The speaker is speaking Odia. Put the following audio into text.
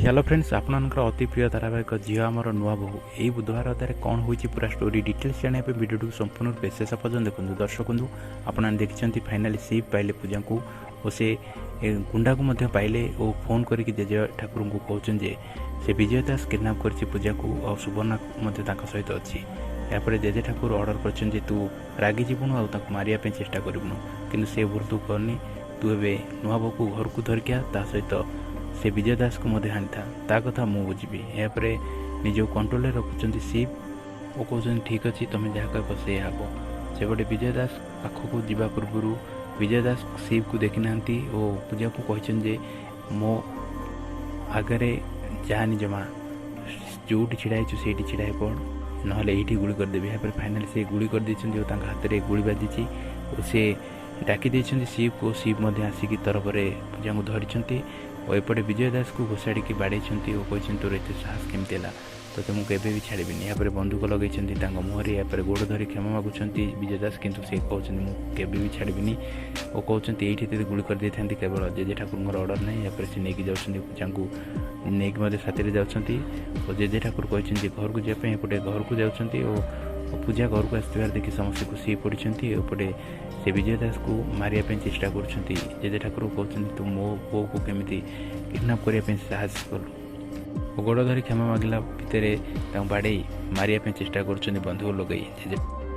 ହ୍ୟାଲୋ ଫ୍ରେଣ୍ଡସ୍, ଆପଣଙ୍କର ଅତି ପ୍ରିୟ ଧାରାବାହିକ ଝିଅ ଆମର ନୂଆ ବୋହୂ ଏଇ ବୁଧବାର ଅଧ୍ୟାୟରେ କ'ଣ ହୋଇଛି ପୁରା ଷ୍ଟୋରି ଡିଟେଲ୍ସ ଜାଣିବା ପାଇଁ ଭିଡ଼ିଓଟିକୁ ସମ୍ପୂର୍ଣ୍ଣ ରୂପେ ଶେଷ ପର୍ଯ୍ୟନ୍ତ ଦେଖନ୍ତୁ। ଦର୍ଶକ ବନ୍ଧୁ, ଆପଣମାନେ ଦେଖିଛନ୍ତି ଫାଇନାଲି ଶିବ ପାଇଲେ ପୂଜାଙ୍କୁ ଓ ସେ ଗୁଣ୍ଡାକୁ ମଧ୍ୟ ପାଇଲେ ଓ ଫୋନ୍ କରିକି ଜେଜେ ଠାକୁରଙ୍କୁ କହୁଛନ୍ତି ଯେ ସେ ବିଜୟ ଦାସ କିଡ଼ନାପ୍ କରିଛି ପୂଜାକୁ ଆଉ ସୁବର୍ଣ୍ଣା ମଧ୍ୟ ତାଙ୍କ ସହିତ ଅଛି। ଏହାପରେ ଜେଜେ ଠାକୁର ଅର୍ଡ଼ର କରିଛନ୍ତି ଯେ ତୁ ରାଗିଯିବୁନୁ ଆଉ ତାକୁ ମାରିବା ପାଇଁ ଚେଷ୍ଟା କରିବୁନୁ, କିନ୍ତୁ ସେ ଭୁଲ ତୁ କରନି। ତୁ ଏବେ ନୂଆ ବୋହୂକୁ ଘରକୁ ଧରିକି ଆ, ତା ସହିତ ସେ ବିଜୟ ଦାସକୁ ମଧ୍ୟ ଆଣିଥା, ତା କଥା ମୁଁ ବୁଝିବି। ଏହାପରେ ନିଜକୁ କଣ୍ଟ୍ରୋଲରେ ରଖୁଛନ୍ତି ଶିବ ଓ କହୁଛନ୍ତି ଠିକ୍ ଅଛି, ତୁମେ ଯାହା କହିବ ସେଇଆ ହେବ। ସେପଟେ ବିଜୟ ଦାସ ପାଖକୁ ଯିବା ପୂର୍ବରୁ ବିଜୟ ଦାସ ଶିବକୁ ଦେଖିନାହାନ୍ତି ଓ ପୂଜାକୁ କହିଛନ୍ତି ଯେ ମୋ ଆଗରେ ଯାଆନି ଜମା, ଯେଉଁଠି ଛିଡ଼ା ହେଇଛୁ ସେଇଠି ଛିଡ଼ା ହେଇ ପଡ଼, ନହେଲେ ଏଇଠି ଗୁଳି କରିଦେବି। ଏହାପରେ ଫାଇନାଲି ସେ ଗୁଳି କରିଦେଇଛନ୍ତି ଓ ତାଙ୍କ ହାତରେ ଗୁଳି ବାଜିଛି ଓ ସେ ଡାକି ଦେଇଛନ୍ତି ଶିବକୁ। ଶିବ ମଧ୍ୟ ଆସିକି ତରବରେ ପୂଜାଙ୍କୁ ଧରିଛନ୍ତି ଓ ଏପଟେ ବିଜୟ ଦାସକୁ ଘୋଷାଡ଼ିକି ବାଡ଼େଇଛନ୍ତି ଓ କହିଛନ୍ତି ତୋର ଏତେ ସାହସ କେମିତି ହେଲା, ତୋତେ ମୁଁ କେବେ ବି ଛାଡ଼ିବିନି। ଏହାପରେ ବନ୍ଧୁକ ଲଗେଇଛନ୍ତି ତାଙ୍କ ମୁହଁରେ। ଏହାପରେ ଗୋଡ଼ ଧରି କ୍ଷମା ମାଗୁଛନ୍ତି ବିଜୟ ଦାସ, କିନ୍ତୁ ସେ କହୁଛନ୍ତି ମୁଁ କେବେ ବି ଛାଡ଼ିବିନି ଓ କହୁଛନ୍ତି ଏଇଠି ତୋତେ ଗୁଳି କରିଦେଇଥାନ୍ତି, କେବଳ ଜେଜେ ଠାକୁରଙ୍କର ଅର୍ଡ଼ର ନାହିଁ। ଏହାପରେ ସେ ନେଇକି ଯାଉଛନ୍ତି ପୂଜାଙ୍କୁ, ନେଇକି ମଧ୍ୟ ସାଥିରେ ଯାଉଛନ୍ତି ଓ ଜେଜେ ଠାକୁର କହିଛନ୍ତି ଯେ ଘରକୁ ଯିବା ପାଇଁ। ଏପଟେ ଘରକୁ ଯାଉଛନ୍ତି ଓ ପୂଜା ଘରକୁ ଆସିଥିବାର ଦେଖି ସମସ୍ତେ ଖୁସି ହେଇ ପଡ଼ିଛନ୍ତି। ଏପଟେ ସେ ବିଜୟ ଦାସକୁ ମାରିବା ପାଇଁ ଚେଷ୍ଟା କରୁଛନ୍ତି। ଜେଜେ ଠାକୁର କହୁଛନ୍ତି ତୁ ମୋ ପୁଅକୁ କେମିତି କିଡ଼ନାପ୍ କରିବା ପାଇଁ ସାହସ କଲୁ ଓ ଗୋଡ଼ ଧରି କ୍ଷମା ମାଗିଲା ଭିତରେ ତାଙ୍କୁ ବାଡ଼େଇ ମାରିବା ପାଇଁ ଚେଷ୍ଟା କରୁଛନ୍ତି ବନ୍ଧୁକ ଲଗାଇ। ଜେଜେ